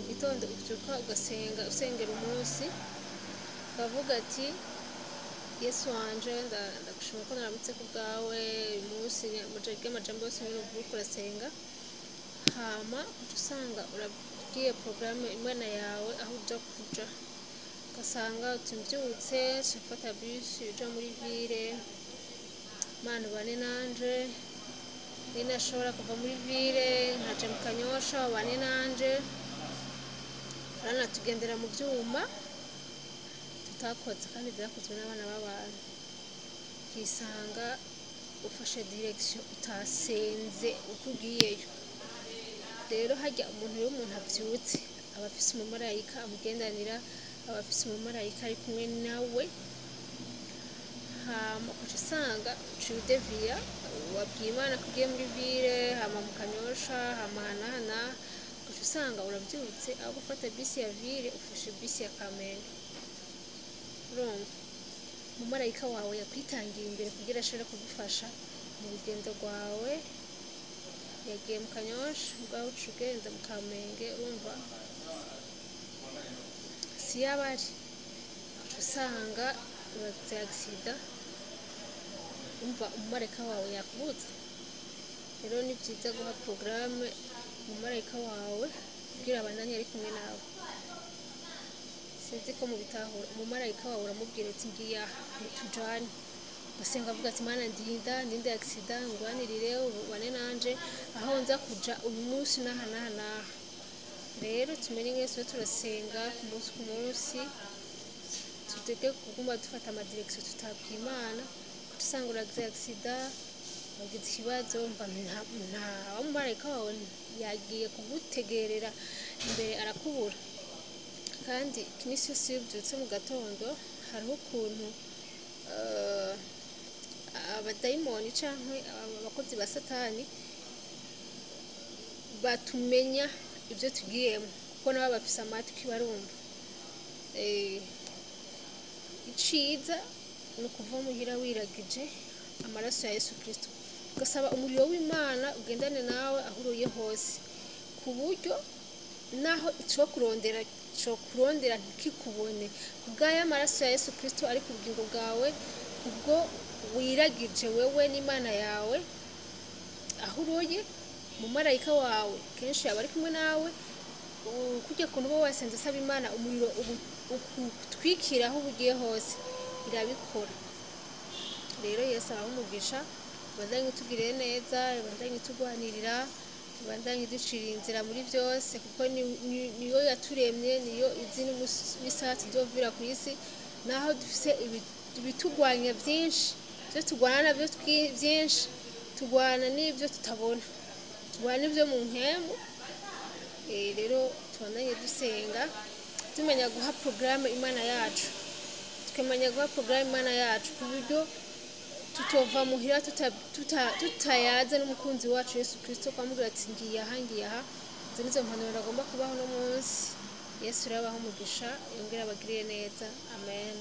Gitondo ubyuka ugasenga usengera umunsi ukavuga ati Yesu wanje ndagushima ko naramutse ku bwawe uyu munsi amajambo yose uriko urasenga, hama uca usanga urabwiye porogaramu Imana yawe aho uja kuja, ugasanga uti mbyutse nca mfata bisi uja muri ville, Mana ubane nanje, ninashobora kuva muri ville nkaja mu Kanyosha ubane nanje. Tugendera mu byuma tutakoze kandi byakozwe n'abana b'abantu, ukisanga ufashe direction utasenze uko ugiyeyo. Rero harya umuntu iyo umuntu avyutse aba afise umumarayika amugendanira, aba afise umumarayika ari kumwe nawe, hama ugaca usanga uciye udeviya, wabwiye Imana ko ugiye muri ville, hama mu Kanyosha, hama aha n'aha, ugaca usanga uravyutse aho gufata bisi ya ville ufashe bisi ya Kamenge. Urumva umumarayika wawe yakwitangiye imbere kugira ashobore kugufasha mu rugendo rwawe, yagiye mu Kanyosha mugabo uca ugenda mu Kamenge, urumva siyo aba ari, ugaca usanga uragize accident, urumva umumarayika wawe yakubuze. Rero ni vyiza guha porogaramu umumarayika wawe kugira abandanye ari kumwe nawe. Sinzi ko mubitahura, umumarayika wawe uramubwira uti ngiye aha tujane, ugasenga avuga ati Mana ndinda, ndinde accident, ngwanirire ubane nanje aho nza kuja uyu munsi n'aha n'aha n'aha. Rero tumenye ingene tuba turasenga ku munsi ku munsi, tureke kuguma dufata amadirection tutabwiye Imana, ugaca usanga uragize accident, wagize ikibazo, umva nta wa mumarayika wawe yagiye kugutegerera imbere arakubura. Kandi iminsi yose iyo uvyutse mu gatondo hariho ukuntu abadayimoni canke abakozi ba satani batumenya ivyo tugiyemwo, kuko nabo bafise amatwi barumva. Iciza ni ukuva muhira wiragije amaraso ya Yesu Kristo, ugasaba umuriro w'Imana ugendane nawe aho uruye hose, ku buryo naho icokurondera cokurondera ntikikubone, kubw'ayo maraso ya Yesu Kristo ari ku bugingo bwawe, ubwo wiragije wewe n'Imana yawe aho uruye, umumarayika wawe kenshi aba ari kumwe nawe, kurya kuntu uba wasenze usaba Imana umuriro ukutwikira aho ugiye hose, irabikora. Rero Yesu abahe umugisha, ibandanye itugirire neza, ibandanye itugwanirira, ibandanye iducira inzira muri vyose, kuko niyo yaturemye, niyo izi n'isaha tuzovira kw'isi, naho dufise ibitugwanya vyinshi, ivyo tugwana navyo vyinshi, tugwana n'ivyo tutabona, tugwana n'ivyo mu mpwemu. Rero tubandanye dusenga, tumenya guha porogaramu Imana yacu, tukamenya guha porogaramu Imana yacu ku buryo tutova muhira tutayaze n'umukunzi wacu Yesu Kristo, kwamubwira ati ngiye aha, ngiye aha, Izo nizo mpanuro nagomba kubaho uno munsi. Yesu rero abahe umugisha, yongere abagirire neza. Amen.